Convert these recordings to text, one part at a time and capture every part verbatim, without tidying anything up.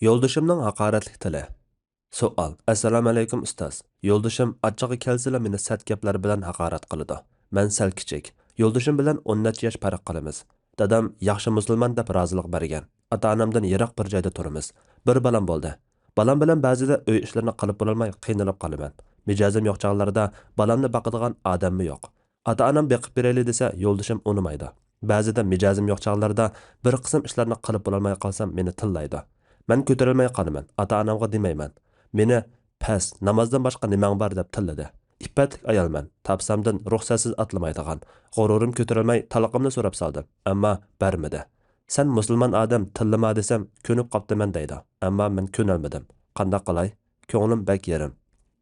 يولدىشىمنىڭ ھاقارەتلىك تىلى. سوئال. ئەسسالامۇئەلەيكۇم ئۇستاز. يولدىشىم ئاچچىقى كەلسىلا مېنى سەت گەپلەر بىلەن ھاقارەت قىلىدۇ. مەن سەل كىچىك. يولدىشىم بىلەن ئون نەچچە ياش پەرق قىلىمىز. دادام ياخشى مۇسۇلمان دەپ رازىلىق بەرگەن. ئاتا-ئانامدىن يىراق بىر جايدا تۇرىمىز. بىر بالام بولدى. بالام بىلەن بەزىدە ئۆي ئىشلىرىنى قىلىپ بولالماي قىينىلىپ قالىمەن. مىجەزىم يوق چاغلاردا بالامنى باقىدىغان ئادەممۇ يوق. ئاتا-ئانام بېقىپ بېرەيلى دېسە، يولدىشىم ئۇنىمايدۇ. بەزىدە مىجەزىم يوق چاغلاردا بىر قىسىم ئىشلارنى قىلىپ بولالماي قالسام، مېنى تىللايدۇ. مەن كۆتۈرەلمەي قالىمەن، ئاتا-ئانامغا دېمەيمەن. مېنى «پەس، نامازدىن باشقا نېمەڭ بار؟» دەپ تىللىدى. ئىپپەتلىك ئايالمەن، تاپسامدىن رۇخسەتسىز ئاتلىمايدىغان. غۇرۇرۇم كۆتۈرەلمەي تالىقىمنى سوراپ سالدىم، ئەمما بەرمىدى. «سەن مۇسۇلمان ئادەم، تىللىما» دېسەم، «كۆنۈپ قاپتىمەن» دەيدۇ. ئەمما مەن كۆنەلمىدىم. قانداق قىلاي؟ كۆڭلۈم بەك يېرىم.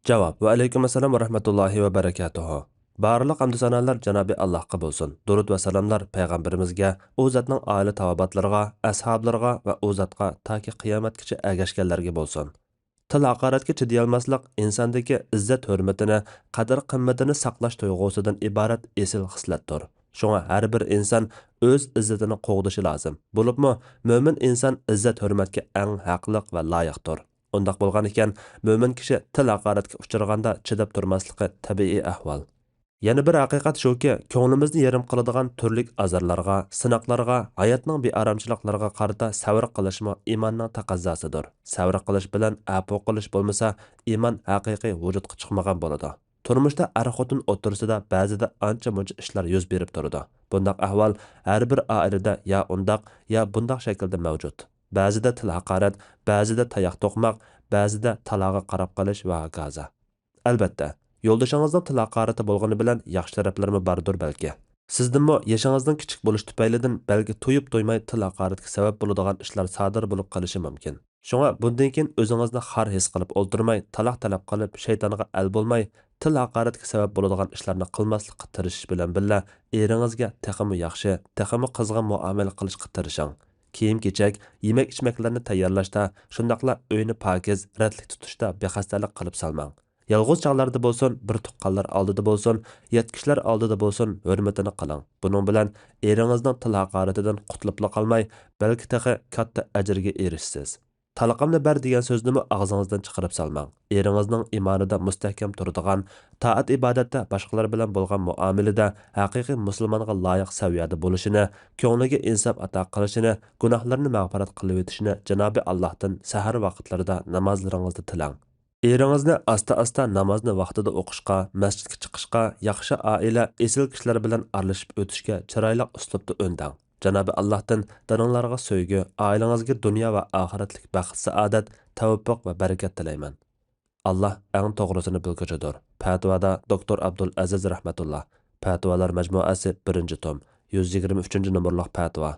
جاۋاب. ۋەئەلەيكۇمئەسسالام ۋەرەھمەتۇللاھى ۋەبەرەكاتۇھۇ. بارلىق ھەمدۇ سانالار جانابى ئاللاھقا بولسۇن. دۇرۇد ۋە سالاملار پەيغەمبىرىمىزگە، ئۇ زاتنىڭ ئائىلە تاۋابىئاتلىرىغا، ئەسھابلىرىغا ۋە ئۇ زاتقا تاكى قىيامەتكىچە ئەگەشكەنلەرگە بولسۇن. تىل ھاقارەتكە چىدىيالماسلىق ئىنساندىكى ئىززەت-ھۆرمىتىنى، قەدىر-قىممىتىنى ساقلاش تۇيغۇسىدىن ئىبارەت ئېسىل خىسلەتتۇر. شۇڭا ھەر بىر ئىنسان ئۆز ئىززىتىنى قوغدىشى لازىم. بولۇپمۇ مۆمىن ئىنسان ئىززەت-ھۆرمەتكە ئەڭ ھەقلىق ۋە لايىقتۇر. ئۇنداق بولغان ئىكەن، مۆمىن كىشى تىل ھاقارەتكە ئۇچرىغاندا چىداپ تۇرماسلىقى تەبىئىي ئەھۋال. يەنە بىر ھەقىقەت شۇكى، كۆڭلىمىزنى يېرىم قىلىدىغان تۈرلۈك ئازارلارغا، سىناقلارغا، ھاياتنىڭ بىئارامچىلىقلىرىغا قارىتا سەۋر قىلىشمۇ ئىماننىڭ تەقەززاسىدۇر. سەۋر قىلىش بىلەن ئەپۇ قىلىش بولمىسا، ئىمان ھەقىقىي ۋۇجۇدقا چىقمىغان بولىدۇ. تۇرمۇشتا ئەر-خوتۇن ئوتتۇرىسىدا بەزىدە ئانچە-مۇنچە ئىشلار يۈز بېرىپ تۇرىدۇ. بۇنداق ئەھۋال ھەر بىر ئائىلىدە يا ئۇنداق، يا بۇنداق شەكىلدە مەۋجۇت. بەزىدە تىل ھاقارەت، بەزىدە تاياق توقماق، بەزىدە تالاغا قاراپ قېلىش ۋە ھاكازا. ئەلۋەتتە، يولدىشىڭىزنىڭ تىل ھاقارىتى بولغىنى بىلەن ياخشى تەرەپلىرىمۇ باردۇر بەلكى. سىزدىنمۇ يېشىڭىزنىڭ كىچىك بولۇشى تۈپەيلىدىن بەلكى تۇيۇپ-تۇيماي تىل ھاقارەتكە سەۋەب بولىدىغان ئىشلار سادىر بولۇپ قېلىشى مۇمكىن. شۇڭا بۇندىن كېيىن ئۆزىڭىزنى خار ھېس قىلىپ ئولتۇرماي، تالاق تەلەپ قىلىپ، شەيتانغا ئەل بولماي، تىل ھاقارەتكە سەۋەب بولىدىغان ئىشلارنى قىلماسلىققا تىرىشىش بىلەن بىللە، ئېرىڭىزگە تېخىمۇ ياخشى، تېخىمۇ قىزغىن مۇئامىلە قىلىشقا تىرىشىڭ. كىيىم-كېچەك، يېمەك-ئىچمەكلەرنى تەييارلاشتا، شۇنداقلا ئۆينى پاكىز، رەتلىك تۇتۇشتا بىخەستەلىك قىلىپ سالماڭ. يالغۇز چاغلاردا بولسۇن، بىر تۇغقانلار ئالدىدا بولسۇن، يەتكۈچىلەر ئالدىدا بولسۇن، ھۆرمىتىنى قىلىڭ. بۇنىڭ بىلەن ئېرىڭىزنىڭ تىل ھاقارىتىدىن قۇتۇلۇپلا قالماي، بەلكى تېخى كاتتا ئەجىرگە ئېرىشىسىز. «تالىقىمنى بەر» دېگەن سۆزنىمۇ ئاغزىڭىزدىن چىقىرىپ سالماڭ. ئېرىڭىزنىڭ ئىمانىدا مۇستەھكەم تۇرىدىغان، تائەت-ئىبادەتتە، باشقىلار بىلەن بولغان مۇئامىلىدە ھەقىقىي مۇسۇلمانغا لايىق سەۋىيەدە بولۇشىنى، كۆڭلىگە ئىنساپ ئاتا قىلىشىنى، گۇناھلىرىنى مەغپىرەت قىلىۋېتىشىنى جانابى ئاللاھتىن سەھەر ۋاقىتلىرىدا نامازلىرىڭىزدا تىلەڭ. ئېرىڭىزنى ئاستا-ئاستا نامازنى ۋاقتىدا ئوقۇشقا، مەسچىتكە چىقىشقا، ياخشى ئائىلە، ئېسىل كىشىلەر بىلەن ئارىلىشىپ ئۆتۈشكە چىرايلىق ئۇسلۇبتا ئۈندەڭ. جانابى ئاللاھتىن دىلىڭلارغا سۆيگۈ، ئائىلىڭىزگە دۇنيا ۋە ئاخىرەتلىك بەخت-سائادەت، تەۋپىق ۋە بەرىكەت تىلەيمەن. ئاللاھ ئەڭ توغرىسىنى بىلگۈچىدۇر. پەتىۋادا دوكتور ئابدۇل ئەزىز رەھمەتۇللاھ. پەتىۋالار مەجمۇئەسى، بىرىنچى توم، يۈز يىگىرمە ئۈچىنچى نومۇرلۇق پەتىۋا.